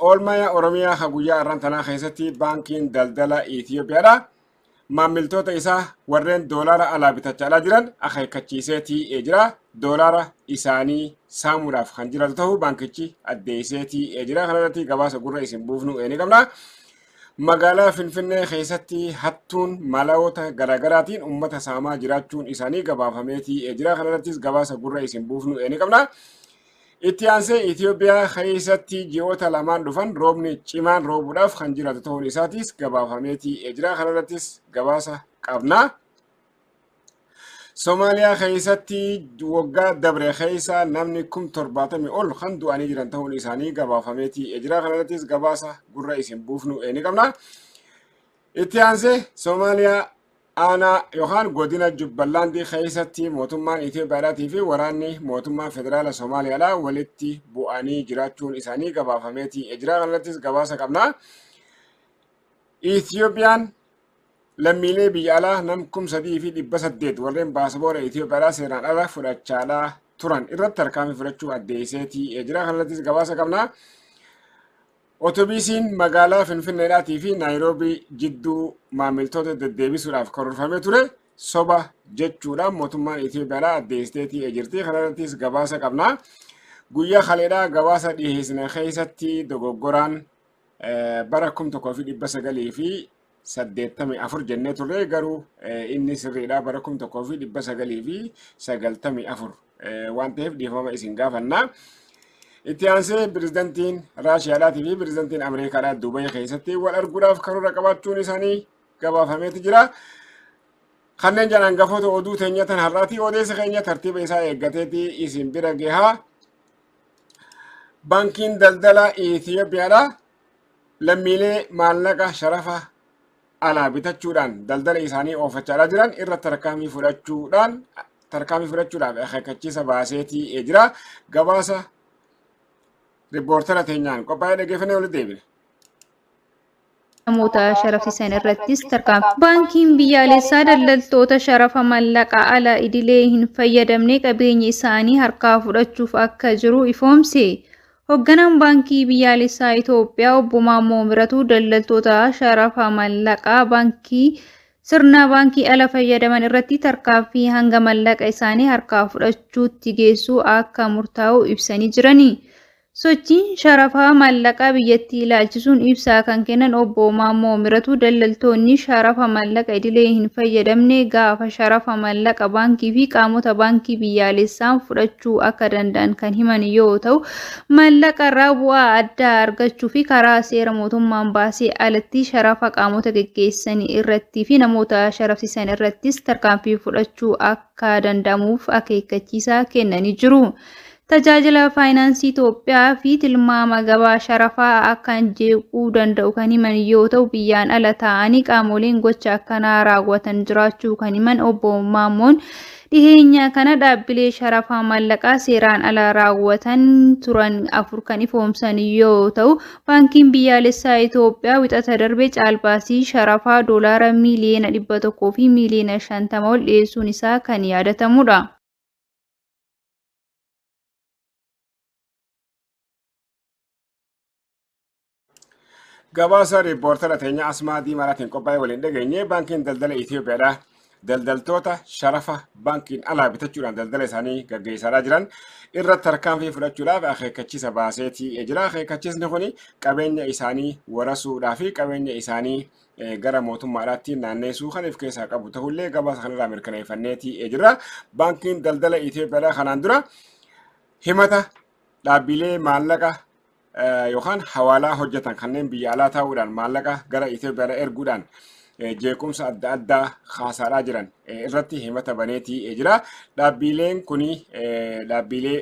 Oolmaa Oromiyaa ka guyyaa har'aan tanaa keessatti baankiin daldala Itoophiyaadha. Maamiltoota isaa warreen doolaara alaa bitachaa jiran akeekkachiiseetii jira. Doolaara isaanii saamuudhaaf kan jiraatu ta'uu baankichi addeesseetii jira. Kanarratti gabaasa gurra isin buufnu ni qabna. Magaalaa Finfinnee keessatti hattuun maloota garaagaraatiin uummata saamaa jiraachuun isaanii gabaafameetii jira. Kanarrattis gabaasa gurra isin buufnu ni qabna. Itti aansee Itoophiyaa keessatti ji'oota lamaan dhufan roobni cimaan roobuudhaaf kan jiraatu ta'uun isaatis gabaafameetii jira. Kanarrattis gabaasa qabna. Somaaliyaa keessatti waggaa dabre keessa namni 70,000 ol kan du'anii jiran ta'uun isaanii gabaafameetii jira. Kanarrattis gabaasa gurra isin buufnu ni qabna. Itti aansee Somaaliyaa aanaa yookaan godina Jubballaandii keessatti mootummaan Itoophiyaadhaatii fi waraanni mootummaa federaala Somaaliyaadhaa walitti bu'anii jiraachuun isaanii gabaafameetii jira. Kanarrattis gabaasa qabna. Itoophiyaan lammiilee biyya alaa nam 3,800 warreen baasaboora Itoophiyaadhaa seeraan ala fudhachaadhaa turan irratti tarkaanfii fudhachuu addeesseetii jira. Kanarrattis gabaasa qabna. Otobiisiin magaalaa Finfinneedhaatii fi Naayiroobii jidduu maamiltoota deddeebisuudhaaf karoorfamee ture soba jechuudhaan mootummaan Itoophiyaadhaa addeessiteetii jirti. Kanarrattis gabaasa qabna. Guyyaa kaleedhaa gabaasa dhiheessine keessatti dogoggoraan bara 1984 jennee turre, garuu inni sirriidha, bara 1994 waan ta'eef dhiifama isin gaafanna. Itti aansee pirezidantiin Raashiyaadhaatii fi pirezidantiin Ameerikaadhaa Duubay keessatti wal arguudhaaf karoora qabaachuun isaanii gabaafameeti jira. Kanneen jedhan hangafoota oduu teenya tan har'aati. Odeessa keenya tartiiba isaa eeggateeti isin bira gahaa. Baankiin daldala Itoophiyaadha. Lammiilee maallaqa sharafa alaa bitachuudhaan daldala isaanii oofachaa jiran irratti tarkaanfii fudhachuudhaaf akeekkachiisa baaseetii jira. Gabaasa riippoortara teenyaan qophaa'ee dhaggeeffannee walitti deebine. Namoota sharafsiisan irrattis tarkaanfii. Baankiin biyyaalessaa daldaltoota sharafa mallaqa ala idilee hin fayyadamne qabeenya isaanii harkaa fudhachuuf akka jiru ifoomse. Hoogganaan Baankii Biyyaalessaa Itoophiyaa Obbo Maammoo Miratuu daldaltoota sharafa mallaqaa baankii sirna baankii ala fayyadaman irratti tarkaanfii hanga mallaqa isaanii harkaa fudhachuutti geessu akka murtaa'u ibsanii jirani. Sochiin sharafa mallaqaa biyyattii ilaalchisuun ibsaa kan kennan Obbo Maammoo Miratuu, daldaltoonni sharafa mallaqa idilee hin fayyadamne gaafa sharafa mallaqa baankii fi qaamota baankii biyyaalessaan fudhachuu akka danda'an kan himan yoo ta'u, mallaqa irraa bu'aa addaa argachuu fi karaa seera mootummaan baasee alatti sharafa qaamota geggeessan irratti fi namoota sharafsiisan irrattis tarkaanfii fudhachuu akka danda'amuuf akeekkachiisa kennanii jiru. Tajaajila faayinaansii Itoophiyaa fi tilmaama gabaa sharafaa akka jeequu danda'u kan himan yoo ta'u, biyyaan ala ta'anii qaamoleen gocha akkanaa raawwatan jiraachuu kan himan Obbo Maammoon, dhiheenya kana dhaabbilee sharafaa mallaqaa seeraan ala raawwatan turan afur kan ifoomsan yoo ta'u, baankiin biyyaalessaa Itoophiyaa Wixata darbe caalbaasii sharafaa doolaara 100,000,000 fi 50,000,000 ol dhiyeessuun isaa kan yaadatamudha. Gabaasa riippoortara teenya Asmaa Diimaadhaatiin qophaa'e waliin dhageenye. Baankiin daldala Itoophiyaadha. Daldaltoota sharafa baankiin alaa bitachuudhaan daldala isaanii gaggeessaa jiran irratti tarkaanfii fudhachuudhaaf akeekkachiisa baaseetii jira. Akeekkachiisni kun qabeenya isaanii warasuudhaa fi qabeenya isaanii gara mootummaadhaatti naanneessuu kan of keessaa qabu ta'ullee gabaasa kanarraa mirkaneeffanneetii jira. Baankiin daldala Itoophiyaadha kanaan dura himata dhaabbilee maallaqa yookaan hawaalaa hojjetan kanneen biyya alaa taa'uudhaan maallaqa gara Itoophiyaadha erguudhaan jeequmsa adda addaa kaasaadhaa jiran irratti himata baneetii jira. Dhaabbileen kuni dhaabbilee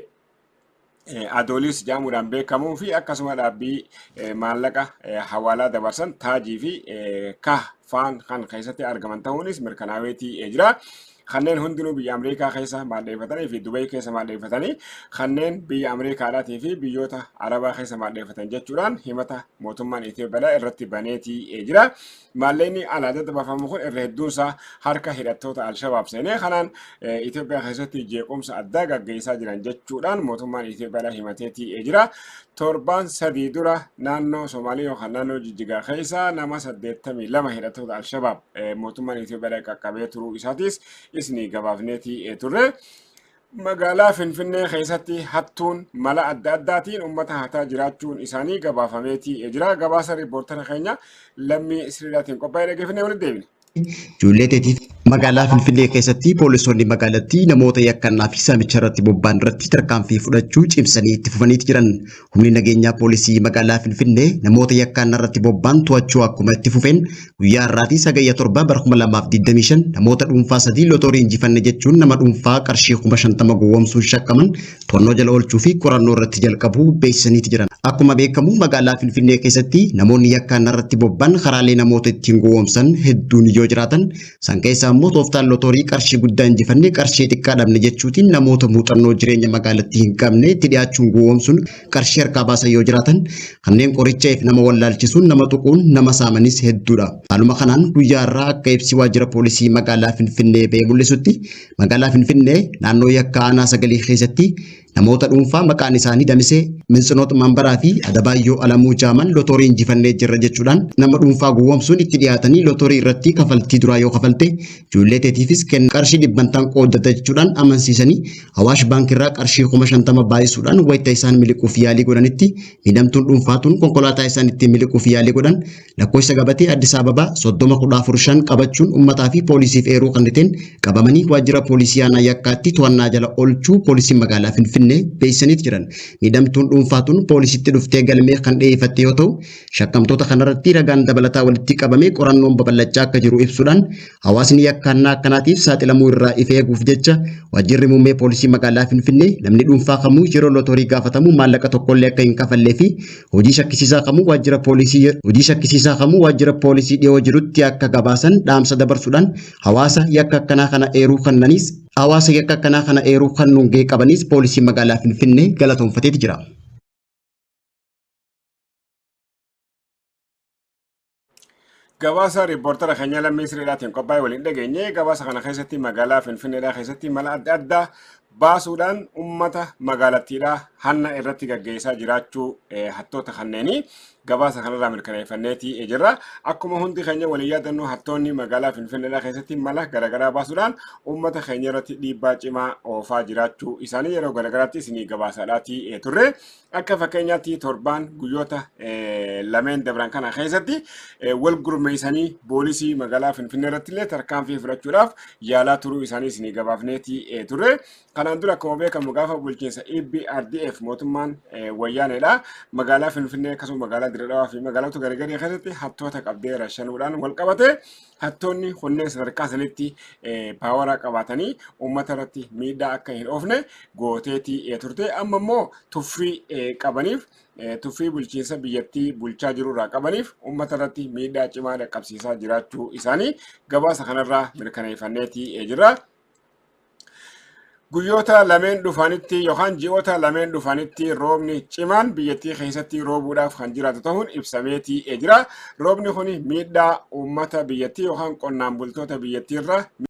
Adoolis jedhamuudhaan beekamuu fi akkasuma dhaabbii maallaqa hawaalaa dabarsan Taajii fi Kah faan kan keessatti argaman ta'uunis mirkanaaweetii jira. Kanneen hundinuu biyya Ameerikaa keessa maadheeffatanii fi Dubay keessa maadheeffatanii, kanneen biyya Ameerikaadhaatii fi biyyoota Arabaa keessa maadheeffatan jechuudhaan himata mootummaan Itoophiyaa irratti baneetii jira. Maallaqni alaa daddabarfamu kun irra hedduunsaa harka hidhattoota Alshabaab seenee kanaan Itoophiyaa keessatti jeequmsa addaa gaggeessaa jiran jechuudhaan mootummaan Itoophiyaa himateetii jira. Torbaan 3 dura naannoo Somaalii yookaan naannoo Jijjigaa keessa nama 82 hidhattoota Alshabaab mootummaan Itoophiyaa qaqqabee turuu isaatis isinii gabaafneetii turre. Magaalaa Finfinnee keessatti hattuun mala adda addaatiin uummata hataa jiraachuun isaanii gabaafameetii jira. Gabaasa riippoortara keenya Lammii Siriidhaatiin qophaa'ee dhaggeeffannee walitti deebina. Ijoollee teetiif magaalaa Finfinnee keessatti poolisoonni magaalattii namoota yakkannaa fi saamicha irratti bobba'an irratti tarkaanfii fudhachuu cimsanii itti fufaniiti jiran. Humni nageenyaa poolisii magaalaa Finfinnee namoota yakkannaa irratti bobba'an to'achuu akkuma itti fufeen guyyaa har'aatii Hagayya 7 bara 2025 namoota dhuunfaa 3 lootorii injifanne jechuun nama dhuunfaa qarshii 50,000 gowwoomsuun shakkaman to'annoo jala oolchuu fi qorannoo irratti jalqabuu beeksisaniiti jiran. Akkuma beekamu magaalaa Finfinnee keessatti namoonni yakkaannaa irratti bobba'an karaalee namoota ittiin gowwoomsan hedduun yoo jiraatan san keessaa immoo tooftaan lootorii qarshii guddaa injifanne qarshii xiqqaa dhabne jechuutiin namoota muuxannoo jireenya magaalattii hin qabne itti dhiyaachuun gowwoomsuun qarshii harkaa baasan yoo jiraatan kanneen qorichaaf nama wallaalchisuun nama tuquun nama saamanis hedduudha. Haaluma kanaan guyyaa har'aa akka ibsi waajjira poolisii magaalaa Finfinnee ba'ee mul'isutti magaalaa Finfinnee naannoo yakka aanaa 9 keessatti namoota dhuunfaa maqaan isaanii Damisee Mintsinoot Maambaraa fi Adabaayyoo Alamuu Jaaman lootorii injifannee jirra jechuudhaan nama dhuunfaa gowwoomsuun itti dhiyaatanii lootorii irratti kafaltii duraa yoo kafalte ijoollee teetiifis kenna qarshii dhibbantaan qooddata jechuudhaan amansiisanii Awaash baankirraa qarshii 50,000 baay'isuudhaan wayita isaan miliquuf yaalii godhanitti miidhamtuun dhuunfaatuun konkolaataa isaan ittiin miliquuf yaalii godhan lakkoofsa gabatee Addis Ababaa 30,145 qabachuun uummataa fi poolisiif eeruu kenniteen qabamanii waajjira poolisii aanaa yakkaatti to'annaa jala oolchuu poolisiin magaalaa Finfinnee beeksisaniit jiran. Miidhamtuun dhuunfaatuun poolisitti dhuftee galmee kan dhiyeeffatte yoo ta'u shakkamtoota kanarratti ragaan dabalataa walitti qabamee qorannoon babal'achaa akka jiru ibsuudhaan hawaasni yakkaannaa akkanaatiif saaxilamuu irraa if eeguuf jecha waajjirri muummee poolisii magaalaa Finfinnee namni dhuunfaa kamuu yeroo lootorii gaafatamu maallaqa tokkollee akka hin kafallee fi hojii shakkisiisaa kamuu waajjira poolisii hojii shakkisiisaa kamuu waajjira poolisii dhiyoo jirutti akka gabaasan dhaamsa dabarsuudhaan hawaasa yakka akkanaa kana eeruu kennanis hawaasa yakka akkanaa kana eeruu kennuun gahee qabanis poolisii magaalaa Finfinnee galatoonfateeti jira. Gabaasa riippoortara keenya Lammii Siriidhaatiin qophaa'e waliin dhageenye. Gabaasa kana keessatti magaalaa Finfinneedhaa keessatti mala adda addaa baasuudhaan uummata magaalattiidhaa hanna irratti gaggeessaa jiraachuu hattoota kanneenii gabaasa kanarraa mirkaneeffanneetii jirra. Akkuma hundi keenya waliin yaadannu hattoonni magaalaa Finfinneedhaa keessatti mala garaagaraa baasuudhaan uummata keenya irratti dhiibbaa cimaa oofaa jiraachuu isaanii yeroo garaagaraatti isinii gabaasaadhaatii turre. Akka fakkeenyaatti torbaan guyyoota lameen dabran kana keessatti wal gurmeessanii poolisii magaalaa Finfinnee irratti illee tarkaanfii fudhachuudhaaf yaalaa turuu isaanii isinii gabaafneetii turre. Kanaan dura akkuma beekamu gaafa bulchiinsa EBRDF mootummaan wayyaaneedha. Magaalaa Finfinnee akkasuma magaalaa Dirre Dhawaa fi magaalota garagaraa keessatti hattoota qabdee rashanuudhaan wal qabate hattoonni kunneen sadarkaa sanitti paawara qabaatanii uummata irratti miidhaa akka hin oofne gooteetii turte. Amma immoo tuffii qabaniif tuffii bulchiinsa biyyattii bulchaa jiru irraa qabaniif uummata irratti miidhaa cimaa dhaqqabsiisaa jiraachuu isaanii gabaasa kanarraa mirkaneeffanneetii jirra. Guyyoota lameen dhufanitti yookaan ji'oota lameen dhufanitti roobni cimaan biyyattii keessatti roobuudhaaf kan jiraatu ta'uun ibsameetii jira. Roobni kun miidhaa uummata biyyattii yookaan qonnaan bultoota biyyattiirra